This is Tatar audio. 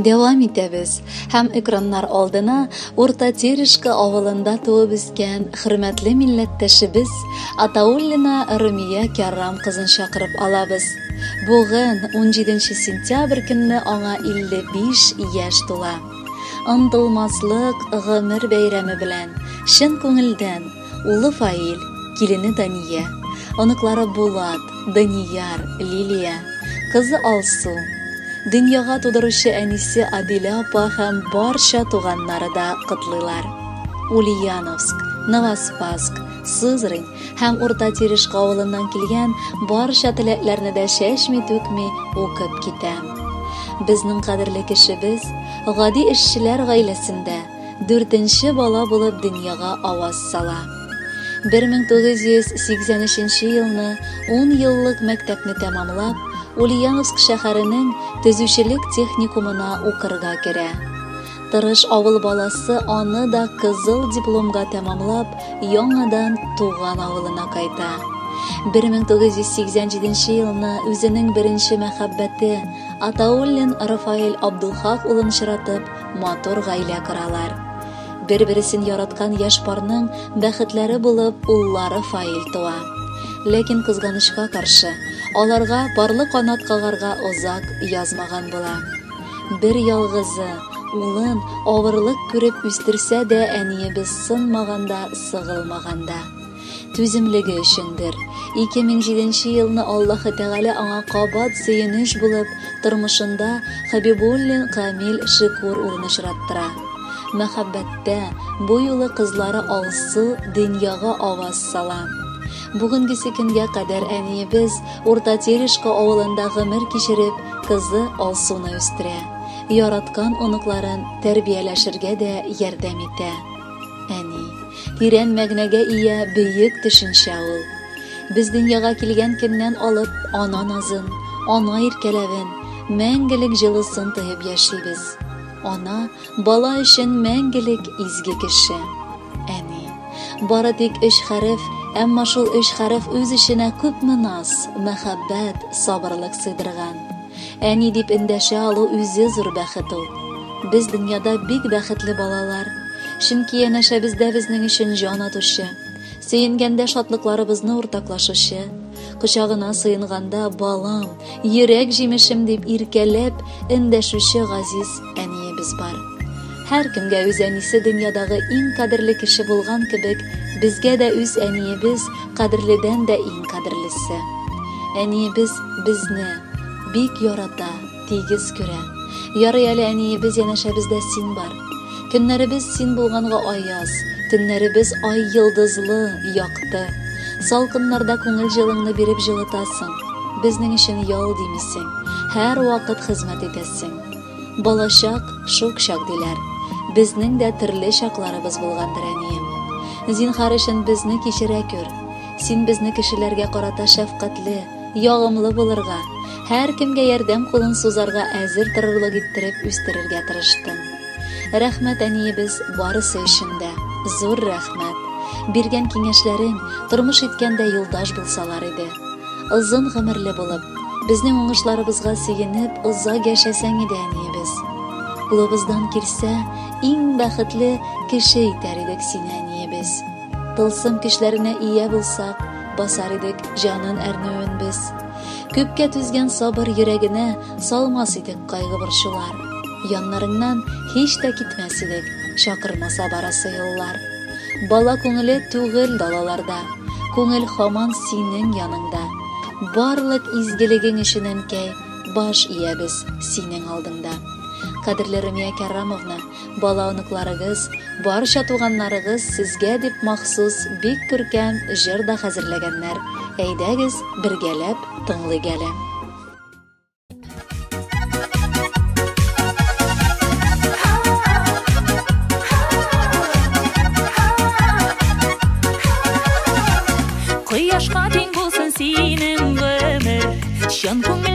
Дәвам итәбез һәм экраннар алдына Урта Терешка авылында туып үскән хөрмәтле милләттәшебез Атауллина Румия Кәррам кызын чакырып алабыз. Бүген 17 сентябрь көнне аңа 55 яшь тула. Онытылмаслык гомер бәйрәме белән чын күңелдән улы Фаил, килене Дания, оныклары Булат, Данияр, Лилия, кызы Алсу, дөньяга тудыручы әнисе Адилә апа һәм барча туганнары да котлыйлар. Ульяновск, Новоспасск, Сызрань һәм Урта Терешка авылыннан килгән барча теләкләрне дә чәчми-түкми укып китә. Безнең кадерле кешебез гади эшчеләр гаиләсендә дүртенче бала булып дөньяга аваз сала. 1983 елны 10 еллык мәктәпне тәмамлап, Ульяновск шәһәренең төзүчелек техникумына укырга керә. Тырыш авыл баласы аны да кызыл дипломга тәмамлап, яңадан туган авылына кайта. 1987 елны үзенең беренче мәхәббәте Атауллин Рафаэль Абдулхак улын очратып, матур гаилә коралар. Бер-бересен яраткан яшь парның бәхетләре булып уллары Фаил туа. Ләкин кызганычка каршы, аларга парлы канат кагарга озак язмаган була. Бер ялгызы, улын авырлык күреп үстерсә дә әниебез сынмаган да, сыгылмаган да. Түземлеге өчендер. 2007 елны Аллаһы Тәгалә аңа кабат сөенеч булып, тормышында Хабибуллин Камил Шикур улын очраттыра. Мәхәббәттә бу юлы кызлары Алсу дөньяга аваз сала. Бүгенгесе көнгә кадәр әниебез Урта Терешка авылында гомер кичереп, кызы Алсуны үстерә. Яраткан оныкларын тәрбияләшергә дә ярдәм итә. Әни, тирән мәгънәгә ия бөек төшенчә ул. Без дөньяга килгән көннән алып ана назын, ана иркәләвен, мәңгелек җылысын тоеп яшибез. Ана бала өчен мәңгелек изге кеше. Әни. Бары тик өч хәреф, әмма шул өч хәреф үз эченә күпме наз, мәхәббәт, сабырлык сыйдырган. Әни дип эндәшә алу үзе зур бәхет ул. Без дөньяда бик бәхетле балалар. Чөнки янәшәбездә безнең өчен җан атучы, сөенгәндә шатлыкларыбызны уртаклашучы, кочагына сыенганда балам, йөрәк җимешем дип иркәләп эндәшүче газиз әниебез бар. Һәркемгә үз әнисе дөньядагы иң кадерле кеше булган кебек, безгә дә үз әниебез кадерледән дә иң кадерлесе. Әниебез безне бик ярата, тигез күрә. Ярый әле әниебез янәшәбездә син бар. Көннәребез син булганга аяз, төннәребез ай йолдызлы, якты. Салкыннарда күңел җылыңны биреп җылытасың. Безнең өчен ял димисең, һәр вакыт хезмәт итәсең. Балачак, шук чак диләр. Безнең дә төрле чакларыбыз булгандыр, әнием. Зинһар өчен безне кичерә күр. Син безне кешеләргә карата шәфкатьле, ягымлы булырга, һәркемгә ярдәм кулын сузарга әзер торырлык иттереп үстерергә тырыштың. Рәхмәт, әниебез, барысы өчен дә. Зур рәхмәт. Биргән киңәшләрең тормыш иткәндә юлдаш булсалар иде. Озын гомерле булып, безнең уңышларыбызга сөенеп, озак яшәсәң иде, әниебез. Кулыбыздан килсә, иң бәхетле кеше итәр идек сине, әниебез. Тылсым көчләренә ия булсак, басар идек җанын әрнүен без. Күпкә түзгән сабыр йөрәгенә салмас идек кайгы-борчулар. Яннарыңнан һич тә китмәс идек, чакырмаса барасы юллар. Бала күңеле түгел далаларда, күңел һаман синең яныңда. Барлык изгелегең өчен, әнкәй, баш иябез синең алдыңда. Кадерле Румия Кәрамовна, бала оныкларыгыз, барча туганнарыгыз сезгә дип махсус бик күркәм җыр да хәзерләгәннәр. Әйдәгез, бергәләп тыңлыйк әле. Кояшка тиң булсын синең гомер, чын күңел